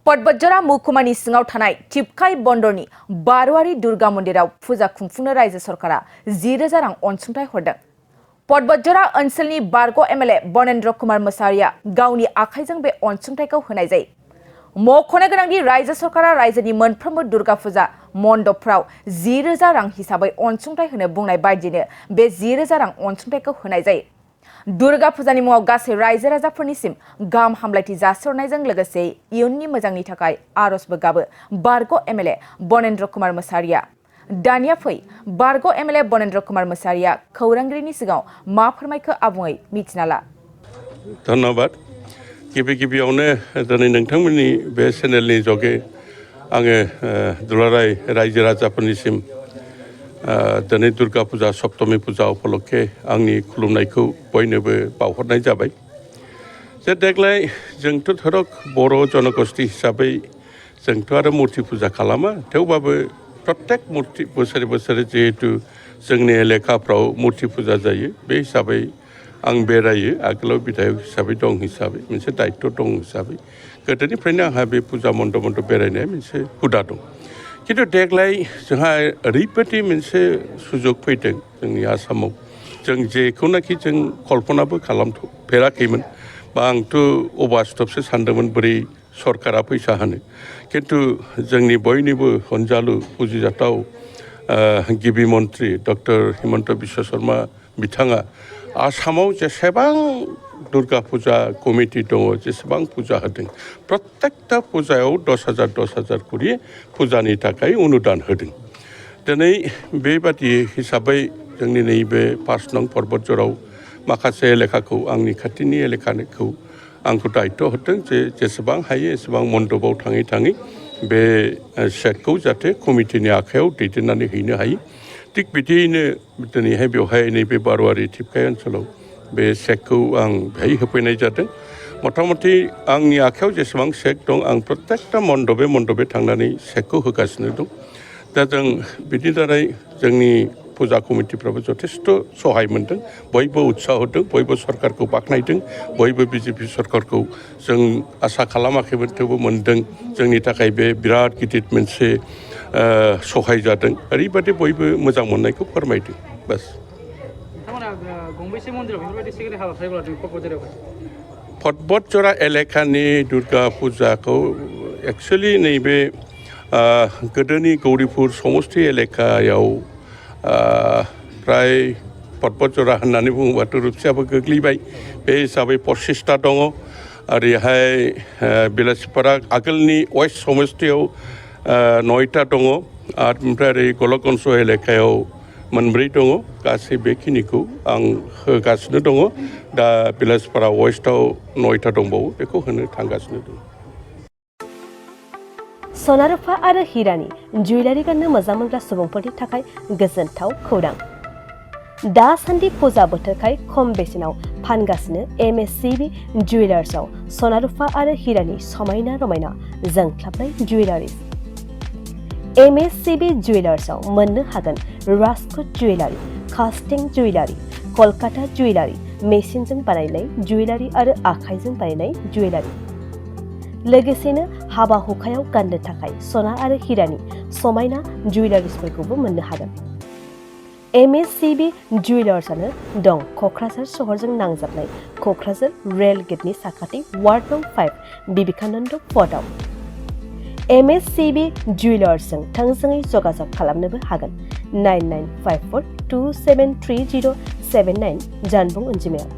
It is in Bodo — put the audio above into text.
बतझरा मुखुमानि सिङाव थानाय टिपकाई बन्दरनि बारवारि दुर्गा मन्दिराव फुजा खुंफुंनो रायजो सरकारा 10,000 रां अनसुंथाइ हरदों। बतझरा ओनसोलनि बारग' एमएलए बनेन्द्र कुमार मोसाहारिया गावनि आखाइजों बे अनसुंथाइखौ होनाय जायो। मख'नो गोनांदि रायजो सरकारा रायजोनि मोनफ्रोमबो दुर्गा फुजा मण्डपफ्राव 10,000 रां हिसाबै अनसुंथाइ होनो बुंनाय बायदिनो बे 10,000 रां अनसुंथाइखौ होनाय जायो। दुर्गा फुजानि मुङाव गासै रायजो राजाफोरनिसिम गाहाम हामलायथि जासिहरनायजों लोगोसे इयुननि मोजांनि थाखाय आरजबो गाबो बारग' एमएलए बनेन्द्र कुमार मोसाहारिया। दानिया फै बारग' एमएलए बनेन्द्र कुमार मोसाहारिया खौरांगिरिनि सिगाङाव मा फोरमायखो आबुङै मिथिना ला। धन्यबाद। गिबियावनो दिनै नोंथांमोननि बे चेनेलनि जगे आङो दुलाराय रायजो राजाफोरनिसिम दिनै दुर्गा फुजा सप्तमी फुजा उपलक्षे आंनि खुलुमनायखौ बयनोबो बावहरनाय जाबाय। जे देग्लाय जोंथ' धरक बर' जनगोष्ठी हिसाबै जोंथ' आरो मुर्ति फुजा खालामा, थेवबाबो प्रत्येक मुर्ति बोसोरे जिहेतु जोंनि एलेकाफ्राव मुर्ति फुजा जायो, बे हिसाबै आं बेरायो। आगोलाव बिधायक हिसाबै दं हिसाबै मोनसे दायित्व दं हिसाबै गोदोनिफ्रायनो आंहा बे फुजा मण्डप बेरायनाया मोनसे हुदा दं। किन्तु देग्लाय जोंहा ओरैबायदि मोनसे सुजुग फैदों जोंनि आसामाव, जों जेखौनाखि जों कल्पनाबो खालामफेराखैमोन, बा आंथ' अबास्तबसो सानदोंमोन बोरै सरकारा फैसा होनो। किन्तु जोंनि बयनिबो अनजालु फुजिजाथाव गिबि मन्त्रि डक्टर हिमन्त बिश्व शर्मा बिथाङा आसामाव जेसेबां दुर्गा फुजा कमिटि दङ, जेसेबां फुजा होदों, प्रत्येकता फुजायाव 10,000 करि फुजानि थाखाय अनुदान होदों। दिनै बेबादि हिसाबै जोंनि नैबे 5 नं बतझराव माखासे एलेकाखौ आंनि खाथिनि एलेकाखौ आंखौ दायित्व होदों जे जेसेबां हायो एसेबां मण्डपाव थाङै बे सेकखौ जाहाथे कमिटिनि आखायाव दैदेननानै हैनो हायो। थिग बिदियैनो दिनैहाय बेवहाय नैबे बारवारि टिपकाई ओनसोलाव बे सेकखौ आं बेहाय होफैनाय जादों। मथामथि आंनि आखायाव जेसेबां सेक दं, आं प्रत्येकता मण्डपे थांनानै सेकखौ होगासिनो दं। दा जों बिनि दारै जोंनि फुजा कमिटिफ्राबो जथेस्थ सहाय मोनदों, बयबो उत्साह होदों, बयबो सरकारखौ बाख्नायदों, बयबो बिजेपि सरकारखौ जों आसा खालामाखैमोन थेवबो मोनदों। जोंनि थाखाय बे बिराद गिदिर मोनसे सहाय जादों। ओरैबायदि बयबो मोजां मोननायखौ फोरमायदों। बास। बतझरा एलेकानि दुर्गा फुजाखौ एक्सुवेलि नैबे गोदोनि गौरीपुर समष्टि एलेकायाव प्राय बतझरा होननानै बुङोबाथ' रुपसायाबो गोग्लैबाय। बे हिसाबै 25टा दङ। ओरैहाय बिलासिपारा आगोलनि वेस्ट समष्टियाव 9टा दङ, आरो ओमफ्राय ओरै गलकगन्ज एलेकायाव 4 दङ। गासै बेखिनिखौ आं होगासिनो दङ। दा बिलासिपारा वेस्टआव 9टा दंबावो, बेखौ होनो थांगासिनो दं। सना रुफा आरो हिरानि जुवेलारि गाननो मोजां मोनग्रा सुबुंफोरनि थाखाय गोजोनथाव खौरां। दासान्दि फुजा बोथोरखाय खम बेसेनाव फानगासिनो MSCB जुवेलार्सआव सना रुफा आरो हिरानि समायना रमायना जोंख्लाबनाय जुवेलारिज। MSCB जुवेलार्सआव मोननो हागोन राजकोट जुवेलारि, कास्टिं जुवेलारि, कलकाता जुवेलारि, मेसिनजों बानायनाय जुवेलारि आरो आखाइजों बानायनाय जुवेलारि। लोगोसेनो हाबा हुखायाव गाननो थाखाय सना आरो हिरानि समायना जुवेलारिसफोरखौबो मोननो हागोन। MSCB जुवेलार्सआनो दं क'क्राझार सहरजों नांजाबनाय क'क्राझार रेल गेटनि साखाथि वार्ड नं 5 बिबेकानन्द पथआव। MSCB जुवेलार्सजों थोंजोङै जगाजग खालामनोबो हागोन। 9954273079 जानबुं अनजिमायाव।